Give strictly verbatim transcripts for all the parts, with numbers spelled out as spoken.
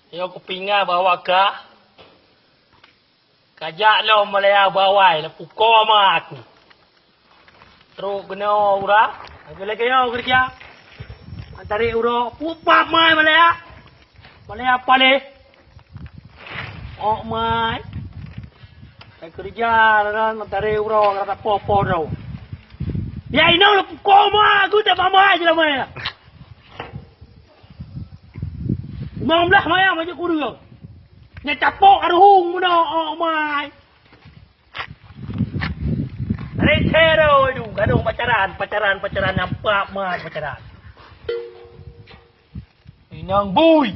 Nyoe kupinga bahwa ka, ka jak lom Malaya bawai, lapuko ma aku. Trok keunoe uroe, lagèe-lagèe nyoe keureuja. Antarek uroe, pupap mai Malaya. Malaya paléh. Ôk mai. Ka keureuja nyan, antarek uroe, ka rasa poh-poh droe. Ya inong lapuko ma aku, tak pamai jeulaman nyan. Limong blaih manyam aja kureueng. Nyan capok aruhung meunoe, oh, mai. Rete roi du, gadong pacaran, pacaran, pacaran, nampak mai pacaran. Inong bui.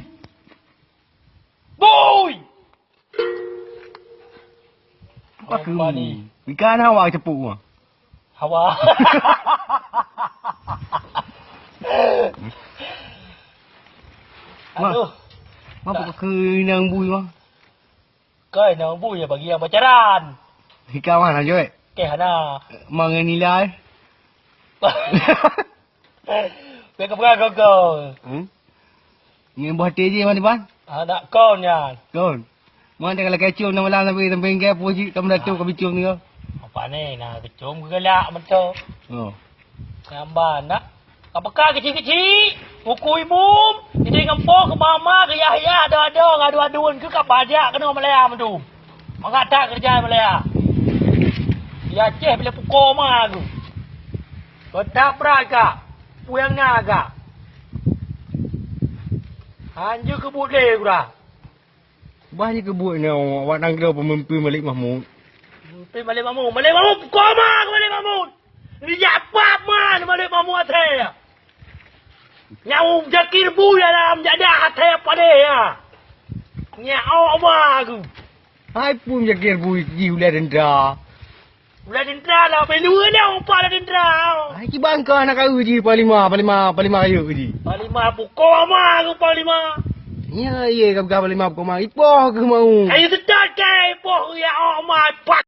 Bui! Apa keu ni? Ikan hawa cepuk gua. Hawa. Wah. Aduh. Apa keu inong bui, wah? Keu inong bui ya bagi yang pacaran. Ikan mana, Joy? Keh hana. Mangai nilai. Pek kepegang kau-kau. Hmm? Nyan boh até jih, Man Iban? Anak kau nyan. Kon. Man teuka lakèe cium na malam, tapi sampai inggah pun cit, kamu dah cium, kami cium ni kau. Apa ni, na kecium ke galak mantap. Oh. Nambah nak. Apakah kecil-kecil? Buku imum, jadi ngempoh ke mama, ke yah-yah, ada-ada, ngadu-aduan ke, ka bajak kena Malaya mandum. Mangat that keureuja Malaya. Di Aceh bila pukul ma aku. Kau tak berat kak. Puyang na kak. Hanjeuet keubuet lé gura. Bah jikeubuet nyoe awak nanggroe peumimpin Malik Mahmud. Peumimpin Malik Mahmud. Malik Mahmud, pukul ma keu Malik Mahmud. Rijak pap man Malik Mahmud até. Nyawong jakir bui dalam jadah até padé ya. Nyak awak ma aku. Hai pun jakir bui jih ulèe dendra. Ulèe dendra lah, belu ni orang pa ulèe dendra. Hai, kiban kau anak kau jih, panglima, panglima, panglima kayu jih. Panglima pukul ma aku panglima. Ya, iya, kau pegang panglima pukul ma. Ipoh ke mau? Ayo setat ke, ipoh ya, oh, ma, pak